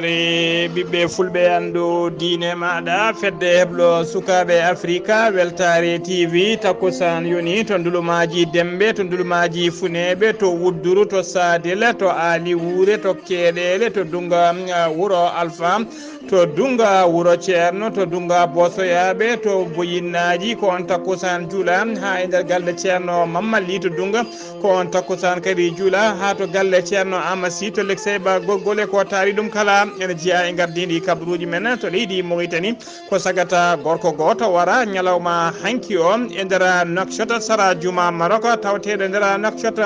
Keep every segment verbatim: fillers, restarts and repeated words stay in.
Ɓiɓɓe fulɓe, anndu diine maaɗa, fedde heblo sukaaɓe Afrika, Weltaare T V, takkusaan yoni to ndulumaaji Dembe, to ndulumaaji Funeeɓe, to Wudduru, to Saadel, to Aali Wuure, to Keeɗeele, to Dunnga, ah, Wuro Alfa, to Dunnga Wuro Ceerno, to Dunnga Bosoyaaɓe, to Boyinnaaji, ko on takkusaan juula haa e nder galle Ceerno Mammalli to Dunnga. Ko on takkusaan kadi juula haa to galle Ceerno Amasi to Leksey Ba Gorgol e ko taari ɗum kala. Ene jeyaa e ngardiindi kabaruuji men to leydi Moritani. Ko sagata gorko gooto wara ñalawma hanki o e nder Nouakchott, sara juma Maroc, tawateeɗo e nder Nouakchott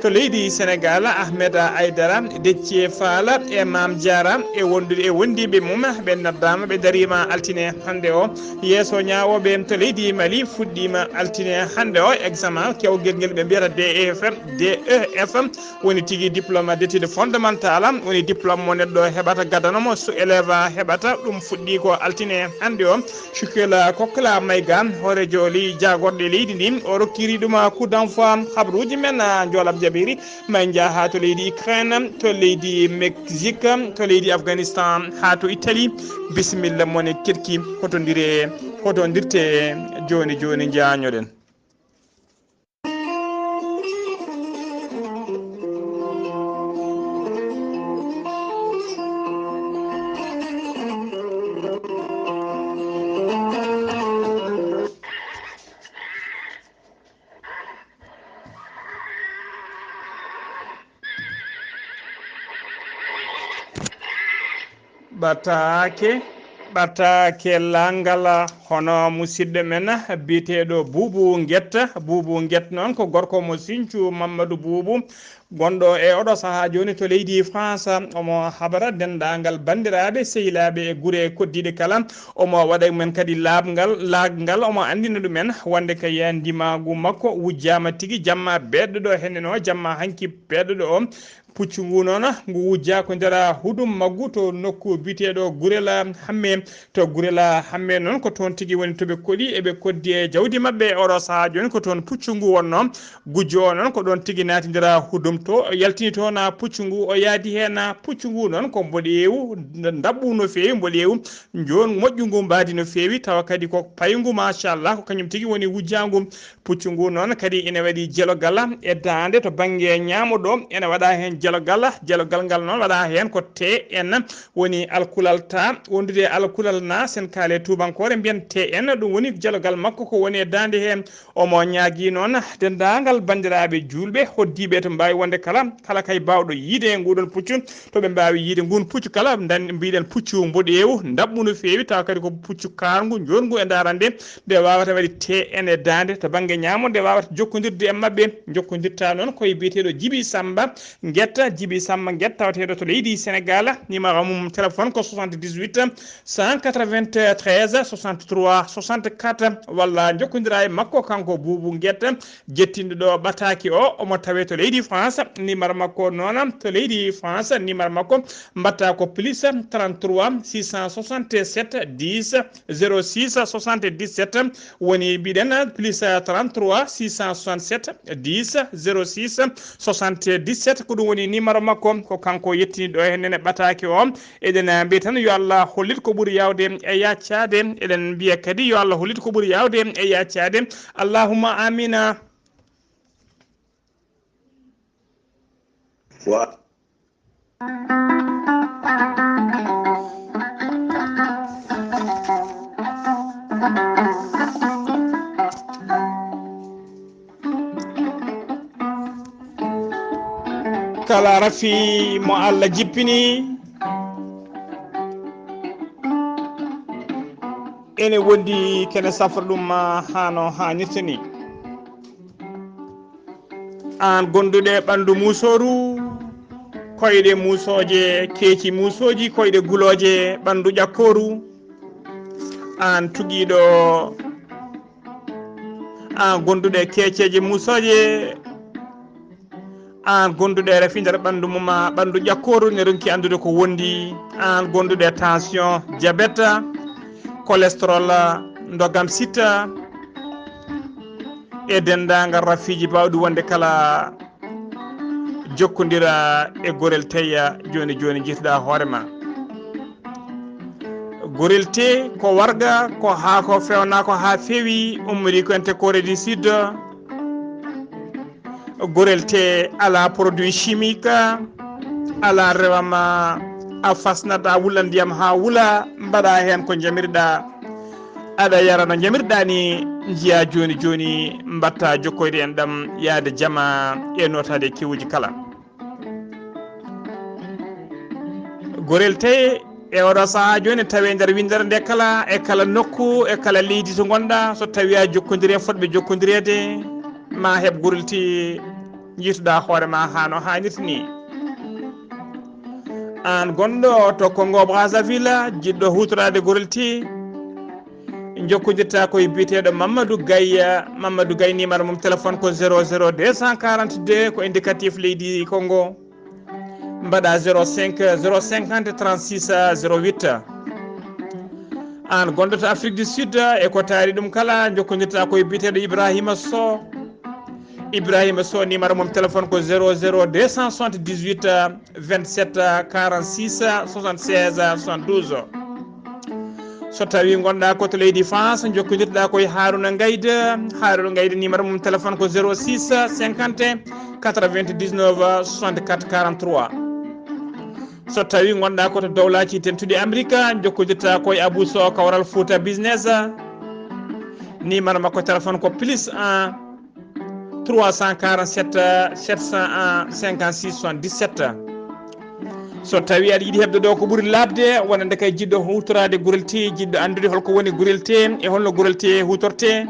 to leydi Senegal, Ahmed Aidara, Déthié Fall e Mame Diarra e wondude e wondiiɓe mum, ɓe noddaama, ɓe dariima altine hannde o. Yeeso ñaawooɓe to leydi Mali fuɗɗiima altine hannde o. Examen kewgel ngel ɓe mbiyata D E F, D E F, woni tigi diplôme d'études fondamentales, woni diplôme mo neɗɗo heɓata, gadano mo so élève heɓata. Ɗum fuɗɗi ko altine hannde o. Shukela Kokla Mayga, hooreejo ley-, jaagorɗe leydi ndi, o rokkiri ɗum coup d'envoi. Habaruuji men, ah, Joolab Jabiri, ma en njah haa to leydi Ukraine, to leydi Mexique, to leydi Afghanistan, haa to Italie. Bisimilla mon e Kirki, hotondire, hotondirte jooni jooni, njaañoɗen. Ɓataake, ɓataake lanngal, hono musidɗo men biyeteeɗo Buubu Ngetta. Buubu Ngetta noon ko gorko mo Sinthiou, Mamadou Buubu, gonɗo e oɗo sahaa jooni to leydi France. Omo habra denndaangal banndiraaɓe, sehilaaɓe e gure koddiiɗe kala. Omo waɗa e men kadi laaɓngal, laaɓngal, omo anndina ɗumen wonde kay ndimaagu makko wujjaama tigi jamma beeɗɗo ɗo henne no, jamma hanki beeɗɗo ɗo o. Puccu ngu noon, ngu wujjaa ko nder hudum maggu to nokku biyeteeɗo Gurel Hamme. To Gurel Hamme noon, ko toon tigi woni to ɓe koɗi, eɓe koddi e jawdi maɓɓe. E oɗo sahaa jooni, ko toon puccu ngu wonnoo. Gujjo o noon, ko ɗoon tigi naati nder hudum to, yaltini toon puccu ngu, o yaadi heen. Puccu ngu noon, ko mboɗeewu, ndaɓɓu no feewi, mboɗeewu, njoon moƴƴu ngu mbaadi no feewi, tawa kadi ko payngu, machallah, ko kañum tigi woni wujjaangu. Puccu ngu noon kadi ina waɗi jelogal e daande to bannge ñaamo ɗo, ena waɗa heen jelogal. Jelogal ngal noon waɗa heen ko T N, woni alkulal ta, wondude e alkulal na, sen kaale tuubankoore mbiyen T N, ɗum woni jelogal makko ko woni e daande heen. Omo ñaagii noon denndaangal banndiraaɓe juulɓe, hoddiiɓe to mbaawi wonde kala, kala kay baawɗo yiide nguɗon puccu, to ɓe mbaawi yiide ngun puccu kala, dan-, mbiɗen puccu mboɗeewu, ndaɓɓu no feewi, tawa kadi ko puccu kaarngu, njoorngu e ndaarande, nde waawata waɗi T N e daande to bannge ñaamo, nde waawata jokkondirde e maɓɓe. Jokkondirta noon ko e biyeteeɗo Jibi Samba Ngetta, Jibi Samba Ngetta, tawateeɗo to leydi Senegal, numéro mum téléphone ko soixante-dix-huit, cent quatre-vingt-treize, soixante-trois, soixante-quatre, walla njokkondira e makko kanko Buubu Ngetta, jettinɗo ɗo ɓataake o, omo tawee to leydi France. Numéro makko noon, to leydi France, numéro makko mbatta ko plus trente-trois six cent soixante-sept dix zéro six soixante-dix-sept, woni mbiɗen plus trente-trois six cent soixante-sept dix zéro six soixante-dix-sept, ko ɗum woni numéro makko, ko kanko yettiniɗo e nene ɓataake o. Eɗen mbiya tan yo Allah hollit ko ɓuri yaawde e yaccaade. Eɗen mbiya kadi yo Allah hollit ko ɓuri yaawde e yaccaade. Allahumma amina. Wa- Kala rafi mo Allah jippini, ene wondi kene safra ɗum ma hano hanirta ni. Aan gonduɗo e ɓanndu muusooru, koyɗe muusooje, keeci muusooji, koyɗe gulooje, ɓanndu ƴakkooru. Aan tugiiɗo, aan gonduɗo e keeceeje muusooje, aan gonduɗo e rafi nder ɓanndu mum, ɓanndu ƴakkooru ne ronki anndude ko wondi. Aan gonduɗo e tension, diabète, cholestérol, ndogam sitta, e denndaangal rafiiji baawɗi wonde kala, jokkondira e Gorel Teyya jooni jooni, njiituɗaa hoore ma. Gorel te ko warga, ko haako fewnaa ko haa feewi, ummori ko ente Corée du Sud. Gorel te alaa produit chimique, alaa rewama a fasnata a wulla ndiyam haa wula, mbaɗa heen ko njamirɗa, aɗa yara no njamirɗa ni, njiya jooni jooni, mbatta jokkoyde en ɗam, yaade jama e nootaade e kewuuji kala. Gorel te e oɗo sahaa jooni tawi e nder winndere nde kala, e kala nokku, e kala leydi to ngonɗa, so tawi a jokkondiri e fotɓe jokkondireede, ma heɓ gorel te njiituɗa hoore ma haa no haanirta ni. Aan gonɗo to Congo Brazzaville, jiɗɗo huutoraade gorel te, jokkondirta ko e biyeteeɗo Mamadou Gaye. Mamadou Gaye, numéro mum téléphone ko zéro zéro deux cent quarante-deux, ko indicatif leydi Congo. Mbaɗa zéro cinq, zéro cinquante, trente-six, zéro huit. Aan gonɗo to Afrique du Sud, e ko taari ɗum kala, jokkondirta ko e biyeteeɗo Ibrahima Sow. Ibrahima Sow, numéro mum téléphone ko zéro zéro deux cent soixante-dix-huit, vingt-sept, quarante-six, soixante-seize, soixante-douze. So tawi ngonɗa ko to leydi France, jokkondirɗa ko e Haruna Gayde. Haruna Gayde, numéro mum téléphone ko zéro six cinquante quatre-vingt-dix-neuf soixante-quatre quarante-trois. So tawi ngonɗa ko to dowlaji dentuɗi Amérique, jokkondirta ko e Abou Sow, Kawral Fouta Business. Numéro makko téléphone ko plus un trois cent quarante-sept sept cent un cinquante-six soixante-dix-sept. So tawi aɗa yiɗi heɓde ɗo ko ɓuri laaɓde, wonande kay jiɗɗo huutoraade gorel te, jiɗɗo anndude holko woni gorel te e holno gorel te huutorte,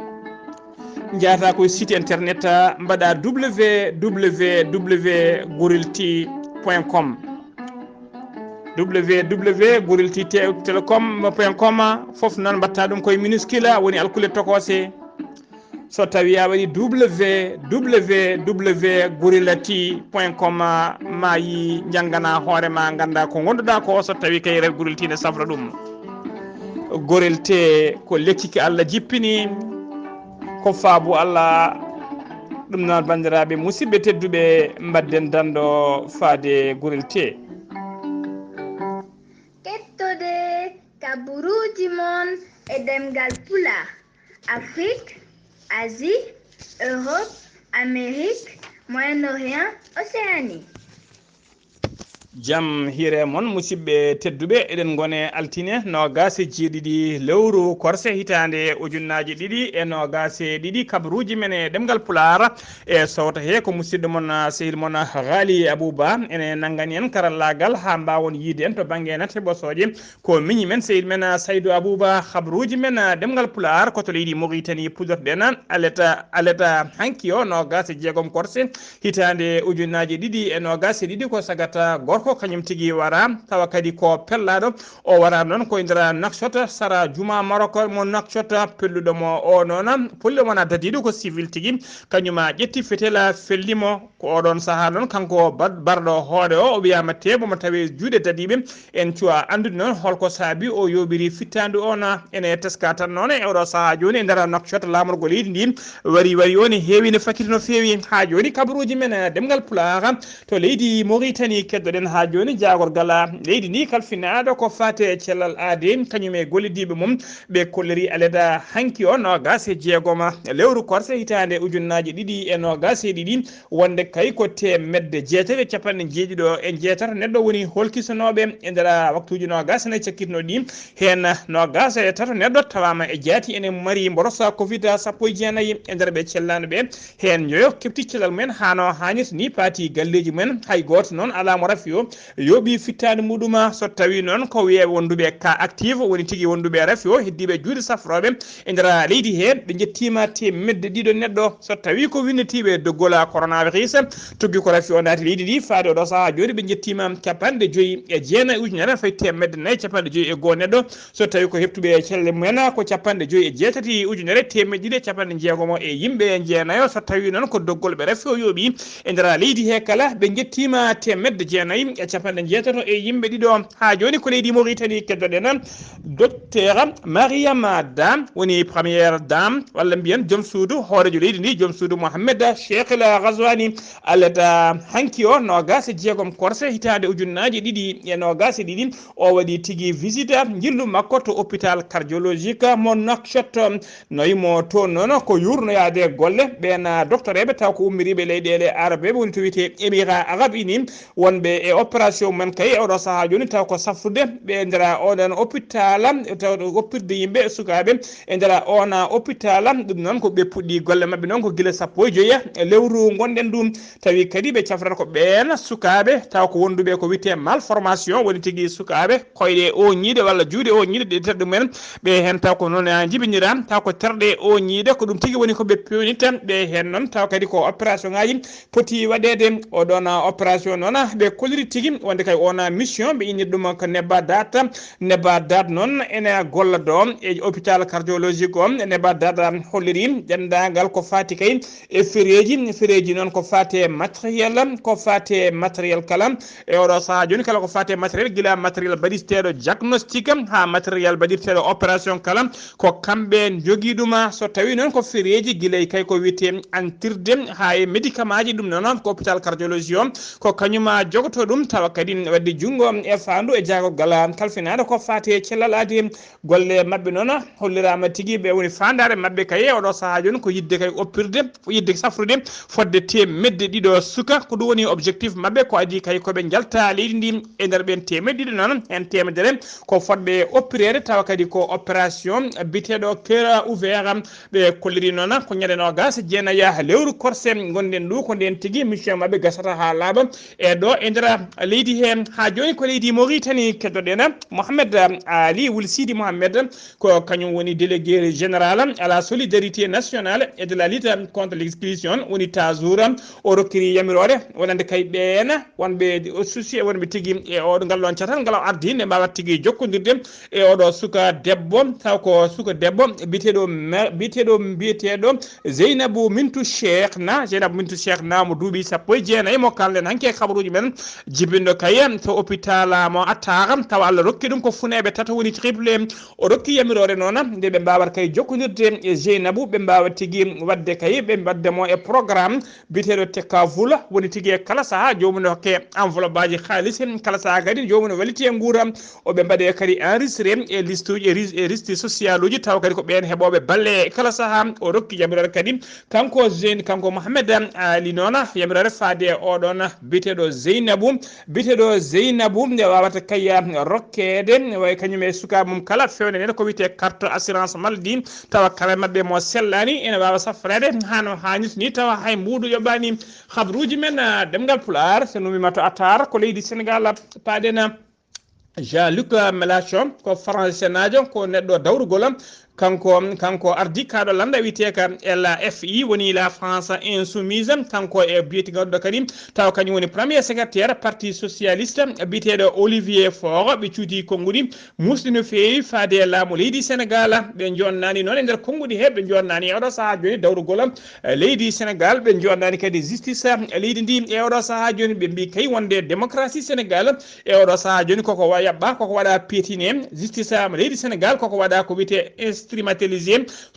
njahata ko e site internet, mbaɗa www gorel te point com. Www gorel te point com, fof noon mbatta ɗum koye minuscule, woni alkule tokose. So tawi a waɗi www gorillati point com, ma yi janngana hoore ma, ngannda ko ngonduɗa ko, so tawi kay rew gorel te ne safra ɗum. Gorel te ko lekki ki Allah jippini, ko faabu Allah. Ɗum noon, banndiraaɓe musidɓe tedduɓe, mbadden danndo faade gorel te. Kettode kaburuuji mon e ɗemngal Pulaar, Afrique, Asie, Europe, Amérique, Moyen-Orient, Océanie. Jam hiire mon, musidɓe tedduɓe, eɗen ngone altine noogaas e jeeɗiɗi lewru korse hitaande ujunnaaje ɗiɗi e noogaas e ɗiɗi. Kabaruuji men e ɗemngal Pulaar e sowto he ko musidɗo mon, sehil mon Ghali Abouba, ene nanngani en karallaagal haa mbaawon yiide en to bannge nate ɓosooje. Ko miñi men, sehil men, Saydou Abouba. Kabaruuji men, ɗemngal Pulaar, ko to leydi Mauritanie puɗɗorɗen. Aleta, aleta hanki o, noogaas e jeegom korse, hitaande ujunnaaje ɗiɗi e noogaas e ɗiɗi, ko sagata gorko, kañum tigi wara, tawa kadi ko pellaaɗo. O wara noon ko e nder Nouakchott, sara juma Maroc mo Nouakchott, pelluɗo mo o noon, polluɗo mo na dadiiɗo, ko civil tigi, kañum a ƴetti fetela, felli mo. Ko oɗon sahaa noon, kanko bar-, barɗo hoore o, o wiyaama teebo mo tawi juuɗe dadiiɓe. En cuwa anndude noon holko saabi o yooɓiri fittaandu o na. Ene teska tan noon e oɗo sahaa jooni e nder Nouakchott, laamorgo leydi ndi wari, wari o ne heewi, ne fakiti no feewi. Haa jooni kabaruuji men, eh, ɗemngal Pulaar to leydi Mauritanie. Keddoɗen haa jooni jaagorgal leydi ndi kalfinaaɗo ko faati e cellal aadi, kañum e gollidiiɓe mum. Ɓe kolliri aleda hanki o, noogaas e jeegom lewru korse hitaande ujunnaaje ɗiɗi e noogaas e ɗiɗi, wonde kay ko teemedde jeetati e capanɗe jeeɗiɗo e jeetato neɗɗo woni holkisanooɓe e nder waktuuji noogaas e nayi cakkitnooɗi ɗi. Heen noogaas e tato neɗɗo tawaama e jaati ene mari mboros covid sappo e jeenayi e nder ɓe cellaano ɓe. Heen njoyo keɓti cellal mumen haa no haanirta ni, paati galleeji mumen, hay gooto noon alaa mo rafi o yooɓi fittaandu muɗum. So tawi noon ko wiyee wonduɓe cas actif, woni tigi wonduɓe rafi o, heddiiɓe juuɗe safrooɓe e nder leydi he, ɓe njettiima teemedde ɗiɗo neɗɗo. So tawi ko winnitiiɓe doggol coronavirus, tuggi ko rafi o naati leydi ndi, faade oɗo sahaa jooni ɓe njettiima capanɗe joyi e jeenayi ujunere fayi teemedde nayi capanɗe joyi e goo neɗɗo. So tawi ko heɓtuɓe cellal mumen ko capanɗe joyi e jeetati ujunere teemedde ɗiɗi e capanɗe jeegomo e yimɓe jeenayo. So tawi noon ko doggol ɓe rafi o yooɓi e nder leydi he kala, ɓe njettiima teemedde jeenayi e capanɗe jeetato e yimɓe ɗiɗo. Haa jooni ko leydi Mauritanie keddoɗen. Docteur Mariama Dam woni première dame, walla mbiyen joom suudu hoorejo leydi ndi, joom suudu Mohamed Cheikh El Ghazouani. Aleta hanki o, noogas e jeegom korse hitaande ujunnaaji ɗiɗi e noogas e ɗiɗi, o waɗi tigi visite njillu makko to hôpital cardiologique mo Nouakchott. Noyi mo toon noon ko yuurnoyaade golle ɓeen doktoreeɓe taw ko ummiriiɓe leyɗeele arabeeɓe, woni to wiyetee Émirats Arabes Unis, wonɓe e opération mum en kay e oɗo sahaa jooni taw ko safrude ɓe e nder oɗon hôpital, taw ɗo oppirde yimɓe e sukaaɓe e nder on hôpital. Ɗum noon ko ɓe puɗɗi golle maɓɓe noon ko gila sappo e joyi lewru ngonɗen ɗum. Tawi kadi ɓe cafrata ko ɓeen sukaaɓe taw ko wonduɓe ko wiyetee malformation, woni tigi sukaaɓe koyɗe o ñiiɗe walla juuɗe o ñiiɗe ɗe terɗe mumen ɓe heen taw ko noon jibinira, taw ko terɗe o ñiiɗe, ko ɗum tigi woni ko ɓe peewnita ɓe heen noon. Taw kadi ko opération ngaji poti waɗeede. Oɗon opération noon ɓe kolliri tigi wonde kay on mission ɓe innir ɗum ko Nebadat. Nebadat noon ene golla ɗo e hôpital cardiologique o. Nebadat holliri denndaangal ko fati kay e fereeji, fereeji noon ko fati e matériel, ko fati e matériel kala. E oɗo sahaa jooni kala ko fati e matériel, gila matériel baɗirteeɗo diagnostic haa matériel baɗirteeɗo opération kala, ko kamɓe njogii ɗum. So tawii noon ko fereeji gila e kay ko wiyetee antirde haa e médicament ji, ɗum noon ko hôpital cardiologie o, ko kañum jogotoo ɗum, tawa kadi waɗde junngo e faandu e jaagorgal kalfinaaɗo ko fati e cellal aadi. Golle maɓɓe noon holliraama tigi, ɓe woni faandaare maɓɓe kay e oɗo sahaa jooni ko yiɗde kay oppirde, yiɗde safrude fodde teemedde ɗiɗo suka, ko ɗum woni objectif maɓɓe, ko adii kay ko ɓe njalta leydi ndi. E nder ɓeen teemedde ɗiɗo noon, heen teemedere ko fodɓe oppireede, tawa kadi ko opération biyeteeɗo cœur ouvert. Ɓe kolliri noon ko ñande noogas e jeenayi lewru korse ngonɗen ɗo, ko ndeen tigi mission maɓɓe gasata haa laaɓa e ɗo e nder leydi hee. Haa jooni ko leydi Mauritanie keddoɗen. Mohamed Ali Wul Sidi Mohamed ko kañum woni délégué général à la solidarité nationale et de la lutte contre l'exclusion, woni Tazour. O rokkiri yamiroore wonande kay ɓeen wonɓe o susi e wonɓe tigi e o ngal ɗoon catal ngal o ardi nde mbaawa tigi jokkondirde e oɗo suka debbo, taw ko suka debbo biyeteeɗo me-, biyeteeɗo, biyeteeɗo Zeynabu Mintu Cheikh Na, Zeynabu Mintu Cheikh Na mo duuɓi sappo e jeenayi mo kalɗen hanki e kabaruuji men jibinɗo kay to hôpital mo Attaara, tawa Allah rokki ɗum ko funeeɓe tato woni triplé. O rokki yamiroore noon nde ɓe mbaawata kay jokkondirde e Zeynabu, ɓe mbaawa tigi waɗde kay, ɓe mbaɗde mo e programme biyeteeɗo Tekaful, woni tigi e kala sahaa joomum ne hokke enveloppe aji kaalis, kala sahaa kadi joomum ne walliti e nguura. O ɓe mbaɗe kadi enregistré e liste uji, e ris-, e liste social uji, tawa kadi ko ɓeen heɓooɓe balle e kala sahaa. O rokki yamiroore kadi kanko Zeyn-, kanko Mohamed Ali noon yamiroore faade e oɗon biyeteeɗo Zeynabu, biyeteeɗo Zeynabu nde waawata kay rokkeede, way kañum e sukaaɓe mum kala feewde nde ko wiyetee carte assurance maladie, tawa kala maɓɓe mo sellaani ene waawa safreede haa no haanirta ni, tawa hay mbuuɗu yoɓaani. Habaruuji men, ah, ɗemngal Pulaar, so numiima to Attaara, ko leydi Senegaal, paaɗen, ah, Jean-Luc Mélenchon, ko Faransenaajo, ko neɗɗo dawrugol. Kanko, kanko ardii kaaɗo lannda wiyeteeka L A F I, woni La France Insoumise. Kanko e biyeteeɗo kadi, tawa kañum woni premier secrétaire Parti Socialiste, biyeteeɗo Olivier Faure. Ɓe cuuti konnguɗi muusɗi no feewi faade e laamu leydi Senegaal. Ɓe jonnani noon e nder konnguɗi he, ɓe jonnani e oɗo sahaa jooni dawrugol, eh, leydi Senegaal. Ɓe jonnani kadi justice, eh, leydi ndi e oɗo sahaa jooni. Ɓe mbii kay wonde démocratie Senegaal e oɗo sahaa jooni koko wa-, yaɓɓa, koko waɗa piétiné. Justice, eh, leydi Senegaal koko waɗa ko wiyetee instrumentalisé.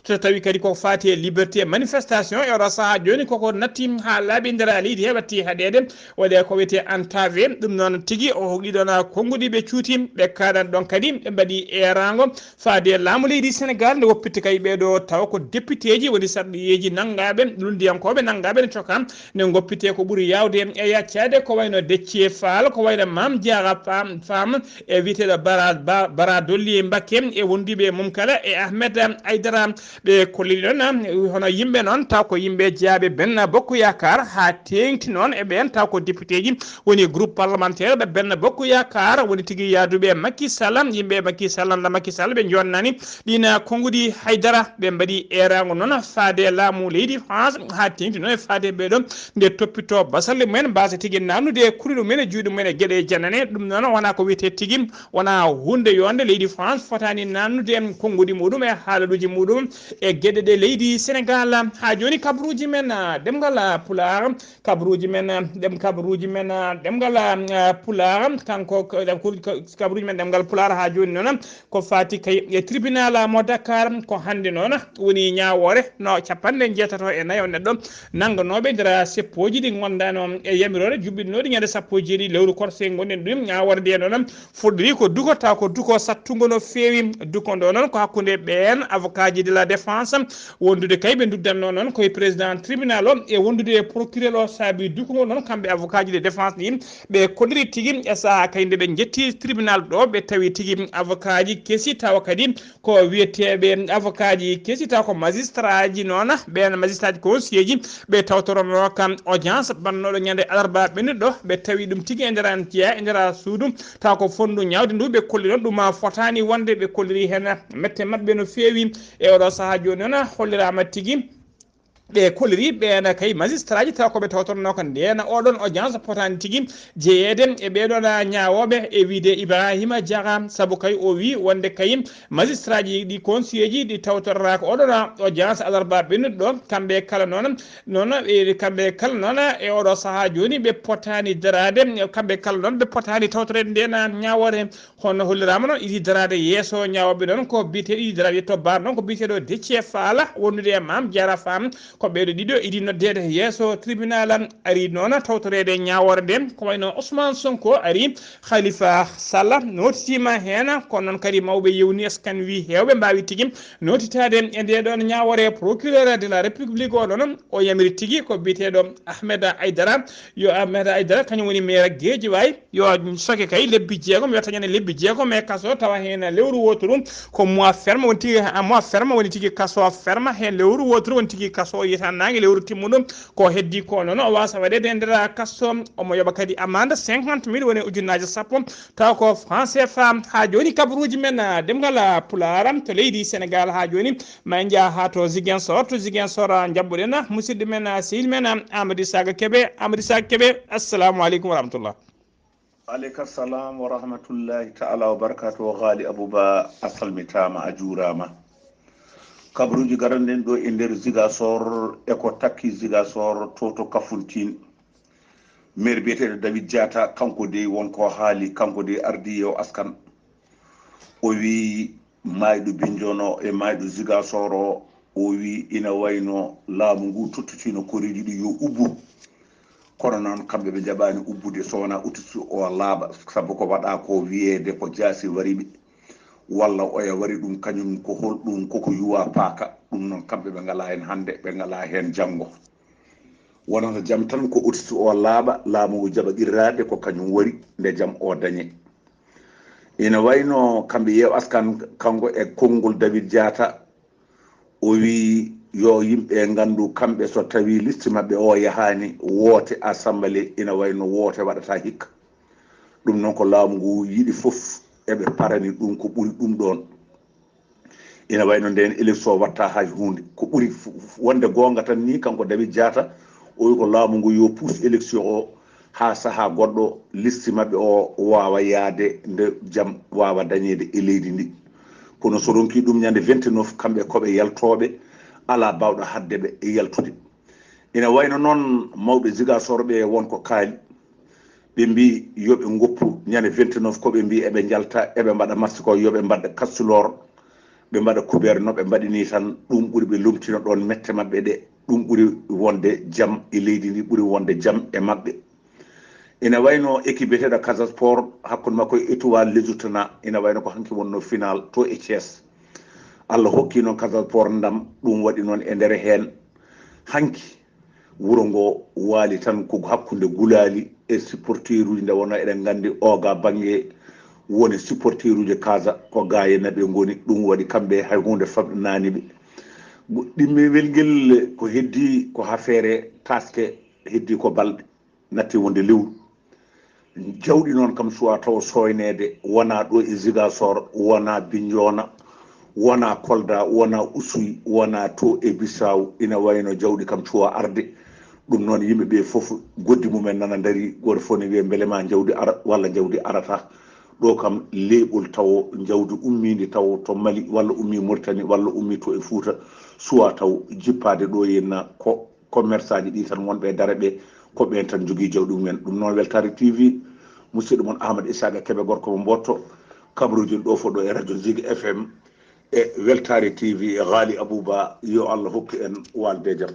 So tawi kadi ko faati e liberté manifestation e oɗo sahaa jooni koko natti haa laaɓi nder leydi he, watti haɗeede waɗe ko wiyetee entavé. Ɗum noon tigi o hogɗi ɗoon konnguɗi ɓe cuuti, ɓe kaaɗan ɗoon kadi ɓe mbaɗi eeraango faade e laamu leydi Senegaal nde woppitta kay ɓeeɗo tawa ko députéji woni sarɗiyeeji nanngaaɓe, lunndiyankooɓe nanngaaɓe ne coka nde ngoppitee ko ɓuri yaawde e yaccaade ko wayno Déthié Fall, ko wayno Mame Diarra Fam, Fam, e wiyeteeɗo Bara, Ba-, Bara Dolly Mbacké e wonduɓe mum kala e Ahmed Aïdara. Ɓe kolliri noon, hono yimɓe noon, taw ko yimɓe jeyaaɓe Benno Bokk Yaakaar, haa teeŋti noon e ɓeen, taw ko députéji woni groupe parlementaire ɓe Benno Bokk Yaakaar, woni tigi yaaduɓe Macky Sall, yimɓe Macky Sall, lannda Macky Sall, ɓe jonnani ɗiin konnguɗi hay dara. Ɓe mbaɗi eeraango noon faade e laamu leydi France, haa teeŋti noon e faade e ɓeeɗo nde toppitoo basalle mumen, mbaasa tigi naamnude e kuɗi ɗumen e juuɗe mumen e geɗe janane. Ɗum noon wonaa ko wiyetee tigi, wonaa huunde yonde. Leydi France fotaani naamnude konnguɗi muɗum e haaluuji muɗum e geɗe ɗe leydi Senegal. Haa jooni kabaruuji men, ah, ɗemngal, ah, Pulaar, kabaruuji men, ah, ɗem-, kabaruuji men, ah, ɗemngal, ah, Pulaar, kanko ko, ko, ko, kabaruuji men ɗemngal Pulaar haa jooni noon ko faati kay e tribunal mo Dakar, ko hannde noon woni ñaawoore no capanɗe njeetato e nayo neɗɗo nannganooɓe nder seppooji ɗi ngondaano e yamiroore juɓɓinnooɗi ñande sappo e jeeɗiɗi lewru korse ngonɗen ɗum. Ñaawoore nde noon fuɗɗori ko duko, taw ko duko sattungo no feewi. Duko ndo noon ko hakkunde ɓeen avocat ji de la défense wondude kay ɓe nduddanno noon koye président tribunal o e wondude e procureur o. Saabi duko ngol noon, kamɓe avocat ji de défense ɗi ɓe kolliri tigi e sahaa kay nde ɓe njetti tribunal ɗo, ɓe tawi tigi avocat ji kesi, tawa kadi ko wiyeteeɓe avocat ji kesi, taw ko magistrat ji noon, ɓeen magistrat ji conseiller ji ɓe tawtoronoo kam audience bannooɗo ñande alarba ɓennuɗo, ɓe tawi ɗum tigi e nder an jeyaa e nder suudu, taw ko fonndu ñaawde ndu ɓe kolli noon ɗum fotaani wonde, ɓe kolliri heen mette maɓɓe no feewi. E oɗo sahaa jooni noon holliraama tigi ɓe kolliri ɓeen kay magistrat ji taw ko ɓe tawtornoo ko ndeen oɗon audience potaani tigi jeyeede e ɓeeɗoon ñaawooɓe e wiyde Ibrahima Diarra, sabu kay o wii wonde kay magistrat ji ɗi conseiller ji ɗi tawtorraaka oɗon audience alarba ɓennuɗo ɗo, kamɓe kala noon, noon, e kamɓe kala noon e oɗo sahaa jooni ɓe potaani daraade, kamɓe kala noon ɓe potaani tawtoreede ndeen ñaawoore. Hono holliraama noon, idi daraade yeeso ñaawooɓe noon ko biyeteeɗo idi daraade yetto baar noon ko biyeteeɗo Déthié Fall wondude e Mame Diarra Fam. Ko ɓeeɗo ɗiɗo idi noddeede yeeso tribunal, ari noon tawtoreede ñaawoore nde. Ko wayno Ousmane Sonko ari, Khalifa Sall nootitiima heen, kono noon kadi mawɓe yewni askan wi heewɓe mbaawi tigi nootitaade e nde ɗoon ñaawoore. Procureur de la République o noon o yamiri tigi ko biyeteeɗo Ahmed Aidara, yo Ahmed Aidara kañum woni maire Guédiawaye, yo soke kay lebbi jeegom, yo tañane lebbi jeegom e kaso, tawa heen lewru wooturu ko mois ferme woni tigi, ah, mois ferme woni tigi kaso ferme, heen lewru wooturu woni tigi kaso yiyata naange lewru timmuɗo. Ko heddi ko noon o waasa waɗeede e nder kaso, omo yoɓa kadi amande cinquante mille woni ujunnaaje sappo, taw ko franc C F A. Haa jooni kabaruuji men, ah, ɗemngal, ah, Pulaar to leydi Senegal haa jooni. Ma en njah haa to Ziguinchor, to Ziguinchor, ah, njaɓɓuɗen, ah, musidɗo men, ah, sehil men, ah, Amadou Isaaka Kebe. Amadou Isaaka Kebe, assalamu aleykum wa rahmatullah. Aleyka salam wa rahmatullahi ta'ala wa barakatuh. Ghali Abouba, a salmitaama, a juuraama. Kabaruuji garanɗen ɗo e nder Ziguinchor, e ko takki Ziguinchor, to, to Kafountine. Maire biyeteeɗo David Diatta, kanko dey won ko haali, kanko dey ardii yeew askan. O wii maayɗo Bignona e maayɗo Ziguinchor o, o wii ina wayno laamu ngu tottitiino koreeji ɗi yo ubbu. Kono noon, kamɓe ɓe njaɓaani ubbude so wonaa ututu o laaɓa, sabu ko waɗaa ko wiyeede ko jaasi wari ɓe, walla oya wari ɗum, kañum ko hol ɗum, koko yuwa paaka. Ɗum noon, kamɓe ɓe ngalaa heen hannde, ɓe ngalaa heen janngo. Wonata jam tan ko ututu o laaɓa, laamu ngu jaɓa qirraade ko kañum wari nde jam o dañe. Ina wayno kamɓe yeew askan, kanko e konngol David Diatta, o wii yo yimɓe nganndu kamɓe so tawii liste maɓɓe o yahaani woote assemblée, ina wayno woote waɗata hikka. Ɗum noon ko laamu ngu yiɗi fof, eɓe parani ɗum ko ɓuri ɗum ɗoon. Ina wayno ndeen élection watta hay huunde. Ko ɓuri f-, f-, wonde goonga tan ni, kanko David Diatta, o wi ko laamu ngu yo puus élection o haa sahaa goɗɗo, liste maɓɓe o waawa yaade nde jam waawa dañeede e leydi ndi. Kono so ronki ɗum ñande vingt-neuf, kamɓe ko ɓe yaltooɓe, alaa baawɗo haɗde ɓe e yaltude. Ina wayno noon mawɓe Ziguinchor ɓe won ko kaali. Ɓe mbii yo ɓe ngoppu ñande vingt-neuf, ko ɓe mbii eɓe njalta, eɓe mbaɗa match ko yo ɓe mbaɗa kastuloor, ɓe mbaɗa kubeer no ɓe mbaɗi nii tan. Ɗum ɓuri ɓe lomtina ɗoon mette maɓɓe ɗe. Ɗum ɓuri wonde jam e leydi ndi, ɓuri wonde jam e maɓɓe. Ina wayno équipe biyeteeɗo Casa Sport hakkunde makko e Étoile Lézoutana, ina wayno ko hanki wonno final to e Thiès. Allah hokki noon Casa Sport ndam, ɗum waɗi noon e nder heen hanki wuro ngo waali tan ko hakkunde gulaali e supporteruuji, nde wonno eɗen nganndi oga bannge woni supporteruuji Casa ko gaaye naɓe ngoni, ɗum waɗi kamɓe hay huunde famɗinaani ɓe. Ɗimmewel ngel ko heddi ko affaire taske, heddi ko balɗe, natti wonde lewru. Jawɗi noon kam cuwa taw soyneede, wona ɗo e Ziguinchor, wona Bignona, wona Kolda, wona Oussouye, wona to e Bissau, ina wayno jawɗi kam cuwa arde. Ɗum noon yimɓe ɓe fof goddi mumen nana ndari, gooto fof ne wiya mbele ma jawdi ara walla jawdi arata. Ɗo kam leeɓol tawo jawdi ummiindi tawo to Mali walla ummii Mauritanie walla ummii to e Fuuta suwaa taw jippaade ɗo henna ko commerçant ji ɗi tan wonɓe e dara ɓe ko ɓeen tan jogii jawɗi mumen. Ɗum noon Weltaare T V, musidɗo mon Ahmad Isaka Kebe gorko mo Mbootto, kabaruuji ɗo fof ɗo e radio Zik F M e Weltaare T V e Ghali Abouba, yo Allah hokku en waalde e jam.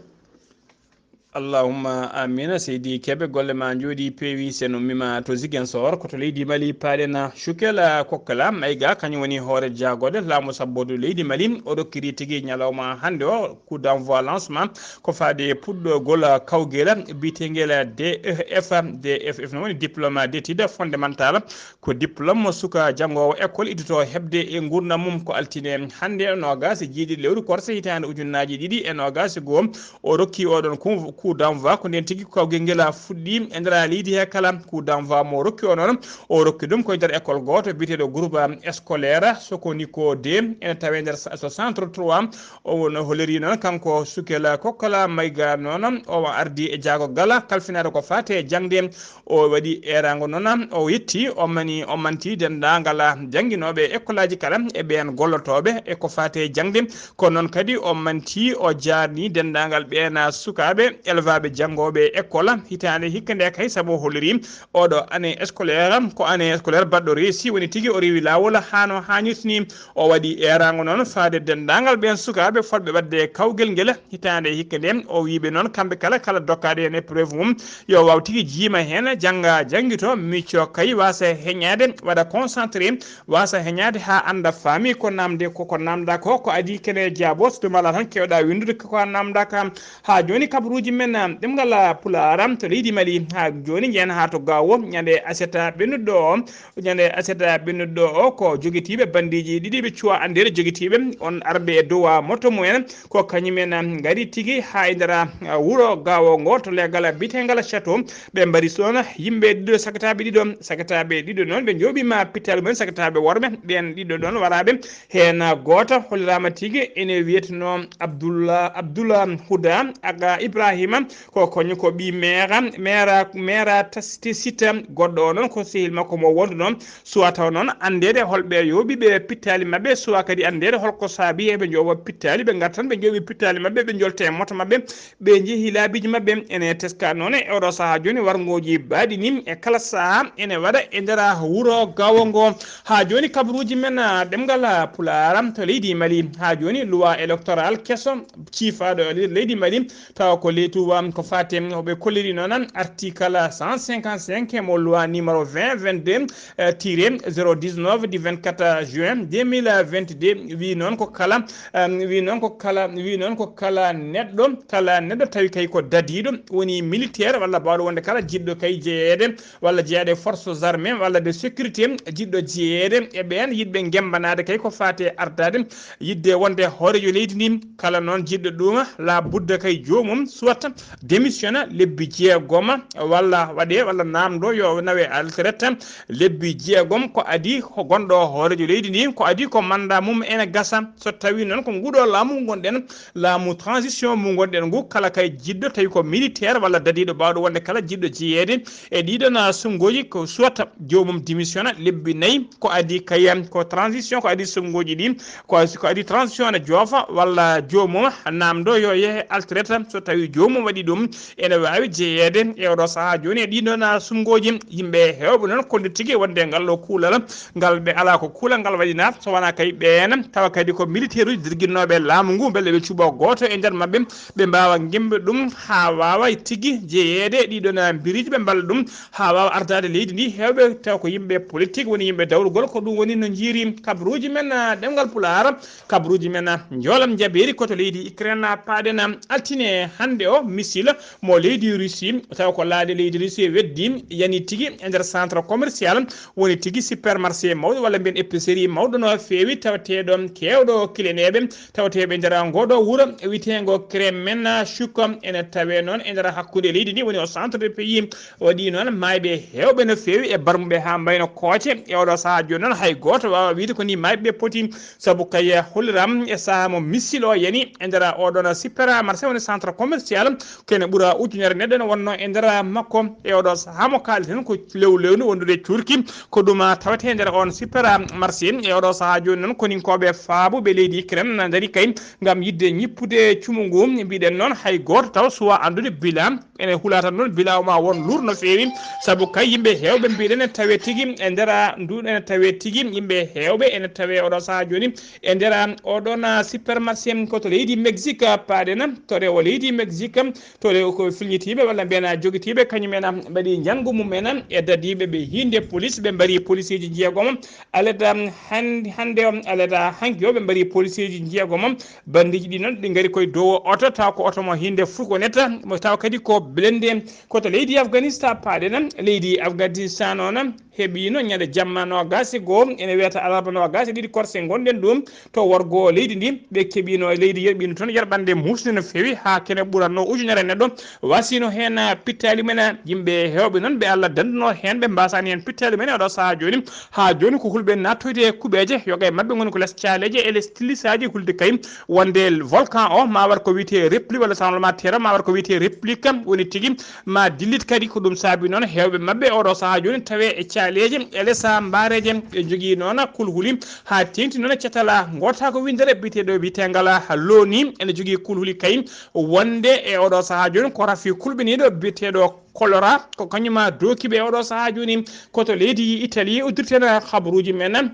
Allahumma amina. Seydi Kebe, golle ma njooɗi peewi. Sen ummima to Ziguinchor, ko to leydi Mali paaɗen. Choukel Kokla Maïga, kañum woni hoore jaagoode laamu sabboodu leydi Mali. O rokkiri tigi ñalawma hannde o coup d'envoi, lancement, ko faade puɗɗogol kawgel biyeteengel D E F. D E F no woni diplôme d'études fondamentales. Ko diplôme suka janngoowo école idduto heɓde e nguurndam mum. Ko altine hannde, noogas e jeeɗiɗi lewru korse hitaande ujunnaaji ɗiɗi e noogas e goo. O rokki oɗon coup, coup d'envoi. Ko ndeen tigi kawgel ngel fuɗɗi e nder leydi he kala. Coup d'envoi mo rokki o noon, o rokki ɗum ko e nder école gooto biyeteeɗo groupe scolaire Sokoniko deux, ene tawee nder sa-, so centre trois. O won holiri noon kanko Choukel Kokla Maïga noon, o ardi e jaago gala kalfinaade ko faate jaŋde. O waɗi eeraango noon, o yetti, o mani, o manti denndaangal jannginooɓe e ekkolaaji kala e ɓeen gollotooɓe e ko faate jaŋde. Ko noon kadi o manti, o jaarni denndaangal ɓeen sukaaɓe elvaaɓe janngooɓe e école hitaande hikka nde kay, sabu o holliri oɗo année scolaire ko année scolaire baɗɗo reesi, woni tigi o rewi laawol haa no haanirta ni. O waɗi eeraango noon faade denndaangal ɓeen sukaaɓe fotɓe waɗde kawgel ngel hitaande hikka nde. O wiiɓe noon kamɓe kala, kala dokkaaɗo heen épreuve mum, yo waaw tigi jiima heen, jannga, janngito, micco kay, waasa heñaade, waɗa concentré, waasa heñaade haa annda faami ko naamde, ko, ko naamda ko, ko adii kene jaabo, so tuma alaa tan keewɗa winndude ko a naamda ka. Haa jooni kabaruuji men, ah, ɗemngal, ah, Pulaar, ah, to leydi Mali, haa jooni njeyen haa to Gaawo, ñande aset, ah, ɓennuɗo o, ñande aset, ah, ɓennuɗo o, ko jogitiiɓe bandiiji ɗiɗi ɓe cuwa anndeede jogitiiɓe, on arɓe e dow, ah, moto mumen, ko kañumen, ah, ngari tigi haa e nder, ah, wuro Gaawo ngo to leegal biyeteegal Château, ɓe mbari toon yimɓe ɗiɗo, sakataaɓe ɗiɗo, sakataaɓe ɗiɗo noon ɓe njooɓiima pittaali mumen, sakataaɓe worɓe, ɓeen ɗiɗo ɗoon waraaɓe, heen gooto holliraama tigi ene wiyetenoo Abdullah, Abdullah Huda Aga Ibrahima, ko kañum ko ɓii meera, meera, meera Tasti Sita, goɗɗo o noon ko sehil makko mo wonduno, suwa taw noon anndeede hol ɓe yooɓi ɓe pittaali maɓɓe, suwa kadi anndeede hol ko saabi eɓe njooɓa pittaali, ɓe ngartan ɓe njooɓi pittaali maɓɓe, ɓe njolta e moto maɓɓe, ɓe njehi laabiiji maɓɓe. Ene teska noon e oɗo sahaa jooni warngooji baaɗi ni e kala sahaa ene waɗa e nder wuro Gaawo ngo. Haa jooni kabaruuji men, ah, ɗemngal, ah, Pulaar to leydi Mali. Haa jooni loi électoral keso ciifaaɗo e le-, leydi Mali, tawa ko leydi wa-, ko faati e ɓe kolliri noon article cent cinquante-cinq mo loi numéro vingt vingt-deux, eh, tiré zéro dix-neuf du vingt-quatre juin deux mille vingt-deux, wi noon ko kala, em, wi noon ko kala, wi noon ko kala neɗɗo, kala neɗɗo tawi kay ko dadiiɗo, woni militaire walla baawɗo wonde kala jiɗɗo kay jeyeede walla jeyaade forces armées walla de sécurité, jiɗɗo jeyeede e ɓeen yiɗɓe ngembanaade kay ko faati e ardaade yiɗde wonde hooreejo leydi ndi. Kala noon jiɗɗo ɗum, la budda kay joomum soit démissionna lebbi jeegom walla waɗe walla naamdo yo nawe altrette lebbi jeegom. Ko adii ko gonɗo hooreejo leydi ndi, ko adii ko mandat mum ene gasa. So tawi noon ko nguɗo laamu ngonɗen, laamu transition mu ngonɗen ngu, kala kay jiɗɗo tawi ko militaire walla dadiiɗo baawɗo wonde kala jiɗɗo jeyeede e ɗiɗon, ah, suɓngooji, ko soit joomum démissionna lebbi nayi, ko adii kay ko transition, ko adii suɓngooji ɗi, ko, ko adii transition ne joofa walla joomum naamdo yo yehe altrette. So tawi joomum waɗi ɗum, ene waawi jeyeede e oɗo sahaa jooni e ɗiɗon, ah, suɓngooji. Yimɓe heewɓe noon kolliti tigi wonde ngal ɗo kuulal ngal ɓe alaa ko kuulal ngal waɗi naat, so wonaa kay ɓeen tawa kadi ko militaire uji dirginnooɓe laamu ngu, mbele ɓe cuɓa gooto e nder maɓɓe, ɓe mbaawa ngimba ɗum haa waawa tigi jeyeede e ɗiɗon, ah, mbiriiji, ɓe mballa ɗum haa waawa ardaade leydi ndi. Heewɓe taw ko yimɓe politique woni yimɓe dawrugol, ko ɗum woni no njiiri kabaruuji men, ah, ɗemngal Pulaar, kabaruuji men, ah, njoolam jabeeri ko to leydi Ukraine, ah, paaɗen, ah, altine hannde o, missile mo leydi Russie, taw ko laaɗe leydi Russie weddi, yani tigi e nder centre commercial, woni tigi supermarché mawɗo walla mbiyen épicerie mawɗo no feewi, tawateeɗo keewɗo kileneeɓe, tawateeɓe e nder ngoɗo wuro wiyeteengo Kremenchuk, ene tawee noon e nder hakkunde leydi ndi, woni o centre de pays. Waɗi noon maayɓe heewɓe no feewi e barmuɓe haa mbayno kooce. E oɗo sahaa jooni noon hay gooto waawa wiyde ko ni maayɓe ɓe poti, sabu kay holliram e sahaa mo missile o yani e nder oɗon supermarché woni centre commercial, Kene ɓura ujunere neɗɗo ne wonno e nder makko. E oɗo sahaa mo kaaliten ko lewlewni wondude e cuurki, ko ɗum tawete e nder on super marché. E oɗo sahaa jooni noon, koninkooɓe faabuɓe leydi Ukraine na ndari kay ngam yidde ñippude cumu ngu. Mbiɗen noon, hay gooto taw suwa anndude bila ene hula tan noon, bila o ma won luur no feewi, sabu kay yimɓe heewɓe mbiɗen ene tawe tigi e nder ndu, ene tawe tigi yimɓe heewɓe ene tawe oɗo sahaa jooni e nder oɗon supermarché. Ko to leydi Mexique paaɗen, to rewo leydi Mexique, to rewo ko filñitiiɓe walla mbiyen jogitiiɓe, kañum en mbaɗi njanngu mum en e dadiiɓe ɓe hiinde police, ɓe mbari policeeji jeegomo. Aleta han-, hannde o, aleta hanki o, ɓe mbari policeeji jeegomo. Bandiiji ɗi noon, ɗi ngari koye dow oto, taw ko oto mo hiinde fourgonnette, mo taw kadi ko blindé. Ko to leydi Afghanistan paaɗen, leydi Afghanistan noon, heɓiino ñande jamma noogaas e goo, ene wiyata alarba noogaas e ɗiɗi korse ngonɗen ɗum to worgo leydi ndi. Ɓe keɓiino e leydi yerɓiino toon yerɓande muusde no feewi, haa kene ɓuratno ujunere neɗɗo wasino heen pittaali men. Yimɓe heewɓe noon ɓe Allah danduno heen, ɓe mbasaani heen pittaali men oɗo sahaa jooni. Haa jooni ko hulɓe nattoyde e kuɓeeje, yoga e maɓɓe ngoni ko les caaleeje e les tilisaaji hulde kay wonde volcan o ma war ko wiyetee repli walla tremblement de terre ma war ko wiyetee réplique woni tigi ma dillit kadi. Ko ɗum saabi noon heewɓe maɓɓe oɗo sahaa jooni tawe e caaleeje e lesa mbaareeje. Ɓe njogii noon kulhuli haa teeŋti noon e cetala ngota ko winndere biyeteeɗo, biyeteegal Loni ene jogii kulhuli kay wonde e oɗo sahaa jooni ko rafi kulɓiniiɗo biyeteeɗo choléra, ko kañum dooki ɓe oɗo sahaa jooni. Ko to leydi Italie uddirten habaruuji men.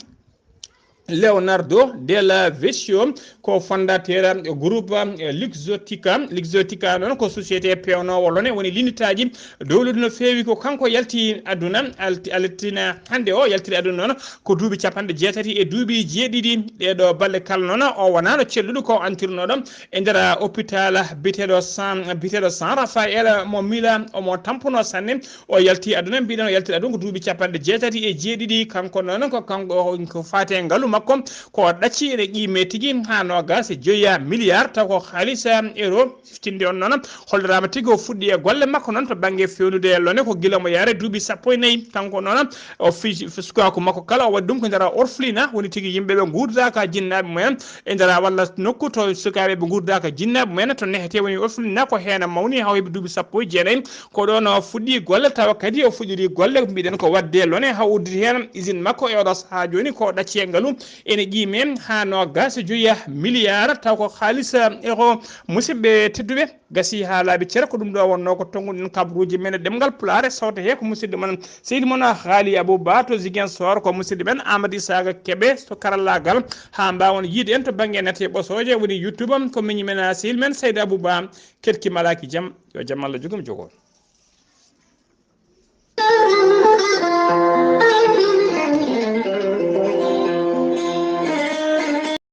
Leonardo Della Vecchio ko fondateur groupe Luxottica. Luxottica noon ko société peewnoowo lone, woni linnitaaji dowlude no feewi. Ko kanko yalti aduna, alti-, altina hannde o yaltiri aduna noon ko duuɓi capanɗe jeetati e duuɓi jeeɗiɗi. Ɗeeɗo balɗe kala noon o wonaano celluɗo ko antirnooɗo e nder hôpital biyeteeɗo San, biyeteeɗo San Rafael mo Milan, omo tampuno sanne. O yalti aduna, mbiɗen o yalti aduna ko duuɓi capanɗe jeetati e jeeɗiɗi. Kanko noon ko kanko, ko faate ngalu makko ko ɗacci ene qiime tigi haa noogaas e joyi milliard, taw ko haalis euro. Siftinde on noon holliraama tigi o fuɗɗi e golle makko noon to bannge feewnude e lone ko gila mo yaare duuɓi sappo e nayi. Kanko noon o fi, fi sukaaku makko kala o waɗi ɗum ko nder orphelinat, woni tigi yimɓe ɓe nguurdaaka jinnaaɓe mumen e nder walla nokku to sukaaɓe ɓe nguurdaaka jinnaaɓe mumen to nehetee, woni orphelinat ko heen mawni haa o heɓi duuɓi sappo e jeenayi. Ko ɗoon o fuɗɗi golle, tawa kadi o fuɗɗiri golle mbiɗen ko waɗde lone haa udditi heen usine makko e oɗo sahaa jooni ko ɗacci e ngalu ene qiime haa noogaas e joyi milliard, taw ko haalis e ko musidɓe tedduɓe. Gasi haa laaɓi cere, ko ɗum ɗo wonnoo ko tonnguɗen kabaruuji men e ɗemngal Pulaar, sawte he ko musidɗo mon seydi mon Haali Abou Ba to Ziguinchor, ko musidɗo men Amadou Isaka Kebe to karallaagal, haa mbaawon yiide en to bannge nate ɓosooje woni YouTube am, ko miñi men sehil men Seydi Abou Ba, keɗki malaaki jam, yo jam Allah jogum jogo.